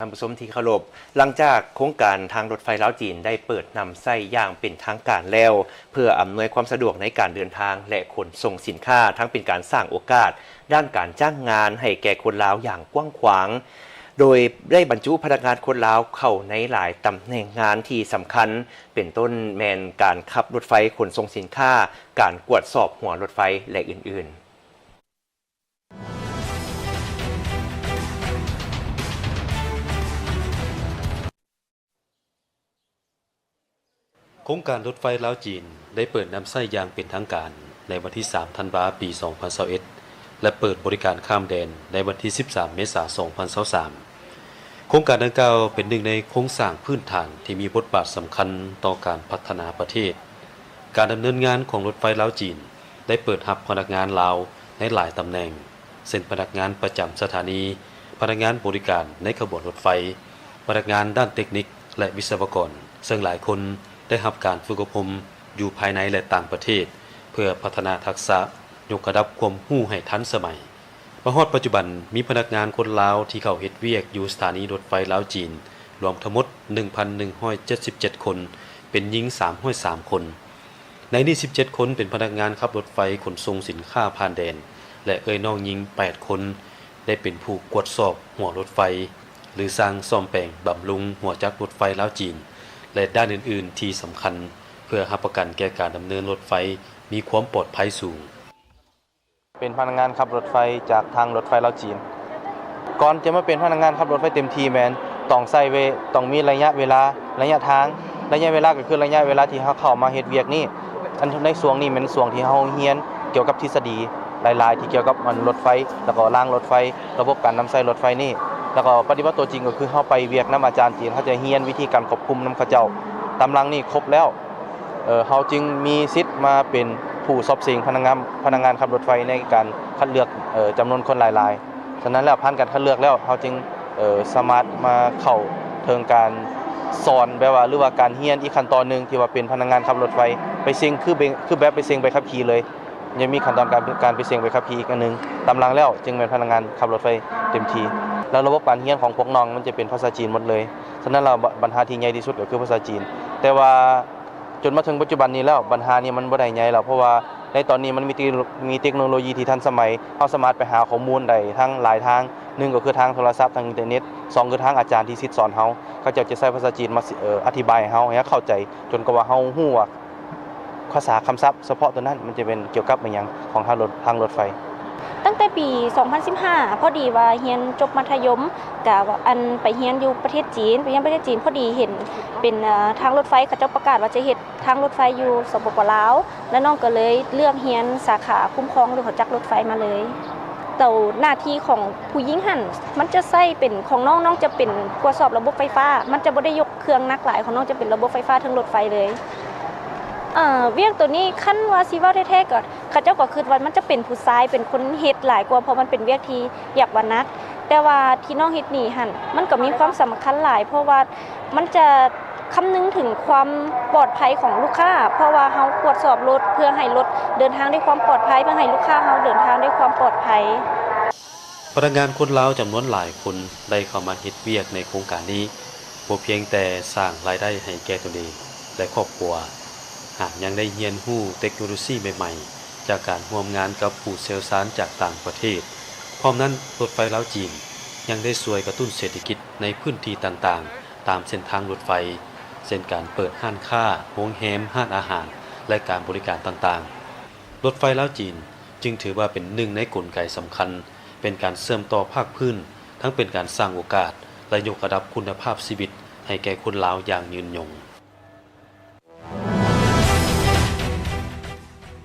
ທ່ານຜູ້ຊົມທີ່ເຄົາລົບ, ຫຼັງຈາກໂຄງການທາງລົດໄຟລາວ-ຈີນໄດ້ເປີດນຳໃຊ້ຢ່າງເປັນທາງການແລ້ວ, ເພື່ອອຳນວຍຄວາມສະດວກໃນການເດີນທາງ ແລະ ຂົນສົ່ງສິນຄ້າ, ທັງເປັນການສ້າງໂອກາດດ້ານການຈ້າງງານໃຫ້ແກ່ຄົນລາວຢ່າງກວ້າງຂວາງ, ໂດຍໄດ້ບັນຈຸພະນັກງານຄົນລາວເຂົ້າໃນຫຼາຍຕຳແໜ່ງງານທີ່ສຳຄັນ, ເປັນຕົ້ນແມ່ນການຂັບລົດໄຟຂົນສົ່ງສິນຄ້າ, ການກວດສອບຫົວລົດໄຟ ແລະ ອື່ນໆ. ໂຄງການລົດໄຟລາວ-ຈີນ ໄດ້ເປີດນຳໃຊ້ຢ່າງເປັນທາງການໃນວັນທີສາມ ທັນວາ ປີສອງພັນຊາວເອັດ ແລະ ເປີດບໍລິການຂ້າມແດນໃນວັນທີສິບສາມ ເມສາ ສອງພັນຊາວສາມ. ໂຄງການດັ່ງກ່າວເປັນໜຶ່ງໃນໂຄງສ້າງພື້ນຖານທີ່ມີບົດບາດສຳຄັນຕໍ່ການພັດທະນາປະເທດ. ການດຳເນີນງານຂອງລົດໄຟລາວ-ຈີນ ໄດ້ເປີດຮັບພະນັກງານລາວໃນຫຼາຍຕຳແໜ່ງ ເຊັ່ນ ພະນັກງານປະຈຳສະຖານີ, ພະນັກງານບໍລິການໃນຂະບວນລົດໄຟ, ພະນັກງານດ້ານເຕັກນິກ ແລະ ວິສະວະກອນ, ເຊິ່ງຫຼາຍຄົນໄດ້ຮັບການຝຶກອົບຮົມຢູ່ພາຍໃນ ແລະ ຕ່າງປະເທດ ເພື່ອພັດທະນາທັກສະ, ຍົກລະດັບຄວາມຮູ້ໃຫ້ທັນສະໄໝ. ມາຮອດປັດຈຸບັນ, ມີພະນັກງານຄົນລາວທີ່ເຂົ້າເຮັດວຽກຢູ່ສະຖານີລົດໄຟລາວ-ຈີນ ລວມທັງໝົດ ໜຶ່ງພັນໜຶ່ງຮ້ອຍເຈັດສິບເຈັດຄົນ, ເປັນຍິງສາມຮ້ອຍສາມຄົນ. ໃນນີ້ສິບເຈັດຄົນເປັນພະນັກງານຂັບລົດໄຟຂົນສົ່ງສິນຄ້າຜ່ານແດນ ແລະ ເອື້ອຍນ້ອງຍິງແປດຄົນ ໄດ້ເປັນຜູ້ກວດສອບຫົວລົດໄຟ ຫຼື ຊ່າງສ້ອມແປງບຳລຸງຫົວຈັກລົດໄຟລາວ-ຈີນ ແລະ ດ້ານອື່ນໆທີ່ສຳຄັນ ເພື່ອຮັບປະກັນແກ່ການດຳເນີນລົດໄຟມີຄວາມປອດໄພສູງ. ເປັນພະນັກງານຂັບລົດໄຟຈາກທາງລົດໄຟລາວ-ຈີນ. ກ່ອນຈະມາເປັນພະນັກງານຂັບລົດໄຟເຕັມທີ່ແມ່ນຕ້ອງໃຊ້ເວ ຕ້ອງມີໄລຍະເວລາ, ໄລຍະທາງ, ໄລຍະເວລາກໍຄືໄລຍະເວລາທີ່ເຮົາເຂົ້າມາເຮັດວຽກນີ້. ອັນ ໃນຊ່ວງນີ້ແມ່ນຊ່ວງທີ່ເຮົາຮຽນກ່ຽວກັບທິດສະດີຫຼາຍໆ ທີ່ກ່ຽວກັບ ອັນ ລົດໄຟ ແລ້ວກໍລາງລົດໄຟ, ລະບົບການນຳໃຊ້ລົດໄຟນີ້ ແລ້ວກໍປະຕິບັດຕົວຈິງກໍຄືເຮົາໄປວຽກນຳອາຈານຈີນ, ເຮົາຈະຮຽນວິທີການຄວບຄຸມນຳເຂົາເຈົ້າ. ຕຳລັງນີ້ຄົບແລ້ວ ເອີ ເຮົາຈຶ່ງມີສິດມາເປັນຜູ້ສອບເສັງພະນັກງານ ພະນັກງານຂັບລົດໄຟໃນການຄັດເລືອກ ເອີ ຈຳນວນຄົນຫຼາຍໆ. ສະນັ້ນແລ້ວ ຜ່ານການຄັດເລືອກແລ້ວ ເຮົາຈຶ່ງ ເອີ ສາມາດມາເຂົ້າເຖິງການສອນ ແບບວ່າ ຫຼືວ່າການຮຽນອີກຂັ້ນຕອນໜຶ່ງ ທີ່ວ່າເປັນພະນັກງານຂັບລົດໄຟ ໄປເສັງ ຄືເບ ຄືແບບໄປເສັງໃບຂັບຂີ່ເລີຍ. ຍັງມີຂັ້ນຕອນການ ການໄປເສັງໃບຂັບຂີ່ອີກອັນໜຶ່ງ. ຕຳລັງແລ້ວຈຶ່ງແມ່ນພະນັກງານຂັບລົດໄຟເຕັມທີ່. ແລ້ວລະບົບການຮຽນຂອງພວກນ້ອງມັນຈະເປັນພາສາຈີນໝົດເລີຍ. ສະນັ້ນແລ້ວ ບັນຫາທີ່ໃຫຍ່ທີ່ສຸດກໍຄືພາສາຈີນ. ແຕ່ວ່າ ຈົນມາເຖິງປັດຈຸບັນນີ້ແລ້ວ ບັນຫານີ້ມັນບໍ່ໄດ້ໃຫຍ່ແລ້ວ ເພາະວ່າໃນຕອນນີ້ມັນມີເຕັກ ມີເຕັກໂນໂລຢີທີ່ທັນສະໄໝ, ເຮົາສາມາດໄປຫາຂໍ້ມູນໄດ້ທາງຫຼາຍທາງ, ໜຶ່ງກໍຄືທາງໂທລະສັບ, ທາງອິນເຕີເນັດ, ສອງຄືທາງອາຈານທີ່ສິດສອນເຮົາ, ເຂົາເຈົ້າຈະໃຊ້ພາສາຈີນມາ ເອີ ອະທິບາຍໃຫ້ເຮົາ ໃຫ້ເຮົາເຂົ້າໃຈ ຈົນກວ່າວ່າເຮົາຮູ້ວ່າພາສາຄຳສັບສະເພາະໂຕນັ້ນ ມັນຈະເປັນກ່ຽວກັບອີ່ຫຍັງຂອງທາງລົດ ທາງລົດໄຟ. ຕັ້ງແຕ່ປີສອງພັນສິບຫ້າ ພໍດີວ່າຮຽນຈົບມັດທະຍົມ ກະ ອັນ ໄປຮຽນຢູ່ປະເທດຈີນ, ໄປຮຽນປະເທດຈີນ ພໍດີເຫັນເປັນ ເອີ ທາງລົດໄຟ ເຂົາເຈົ້າປະກາດວ່າຈະເຮັດທາງລົດໄຟຢູ່ ສປປ ລາວ ແລະ ນ້ອງກໍເລີຍເລືອກຮຽນສາຂາຄຸ້ມຄອງ ຫຼື ຫົວຈັກລົດໄຟມາເລີຍ. ໂຕໜ້າທີ່ຂອງຜູ້ຍິງຫັ້ນ ມັນຈະໃຊ້ເປັນຂອງນ້ອງ, ນ້ອງຈະເປັນກວດສອບລະບົບໄຟຟ້າ, ມັນຈະບໍ່ໄດ້ຍົກເຄື່ອງໜັກຫຼາຍ, ຂອງນ້ອງຈະເປັນລະບົບໄຟຟ້າເທິງລົດໄຟເລີຍ. ເອີ ວຽກໂຕນີ້ ຄັນວ່າຊິເວົ້າແທ້ໆ ກໍ ເຂົາເຈົ້າກໍຄິດວ່າມັນຈະເປັນຜູ້ຊາຍເປັນຄົນເຮັດຫຼາຍກວ່າ ເພາະມັນເປັນວຽກທີ່ ຢາກວ່າໜັກ, ແຕ່ວ່າທີ່ນ້ອງເຮັດນີ້ຫັ້ນ ມັນກໍມີຄວາມສຳຄັນຫຼາຍ ເພາະວ່າມັນຈະຄຳນຶງເຖິງຄວາມປອດໄພຂອງລູກຄ້າ, ເພາະວ່າເຮົາກວດສອບລົດເພື່ອໃຫ້ລົດເດີນທາງດ້ວຍຄວາມປອດໄພ, ເພື່ອໃຫ້ລູກຄ້າເຮົາເດີນທາງດ້ວຍຄວາມປອດໄພ. ພະນັກງານຄົນລາວຈຳນວນຫຼາຍຄົນໄດ້ເຂົ້າມາເຮັດວຽກໃນໂຄງການນີ້, ບໍ່ພຽງແຕ່ສ້າງລາຍໄດ້ໃຫ້ແກ່ຕົນເອງ ແລະ ຄອບຄົວ, ຫາກຍັງໄດ້ຮຽນຮູ້ເຕັກໂນໂລຊີໃໝ່ໆ ຈາກການຮ່ວມງານກັບຜູ້ຊ່ຽວຊານຈາກຕ່າງປະເທດ. ພ້ອມນັ້ນ, ລົດໄຟລາວ-ຈີນ ຍັງໄດ້ຊ່ວຍກະຕຸ້ນເສດຖະກິດໃນພື້ນທີ່ຕ່າງໆ ຕາມເສັ້ນທາງລົດໄຟ, ເຊັ່ນ ການເປີດຮ້ານຄ້າ, ໂຮງແຮມ, ຮ້ານອາຫານ ແລະ ການບໍລິການຕ່າງໆ. ລົດໄຟລາວ-ຈີນ ຈຶ່ງຖືວ່າເປັນໜຶ່ງໃນກົນໄກສຳຄັນ ເປັນການເຊື່ອມຕໍ່ພາກພື້ນ, ທັງເປັນການສ້າງໂອກາດ ແລະ ຍົກລະດັບຄຸນນະພາບຊີວິດໃຫ້ແກ່ຄົນລາວຢ່າງຍືນຍົງ.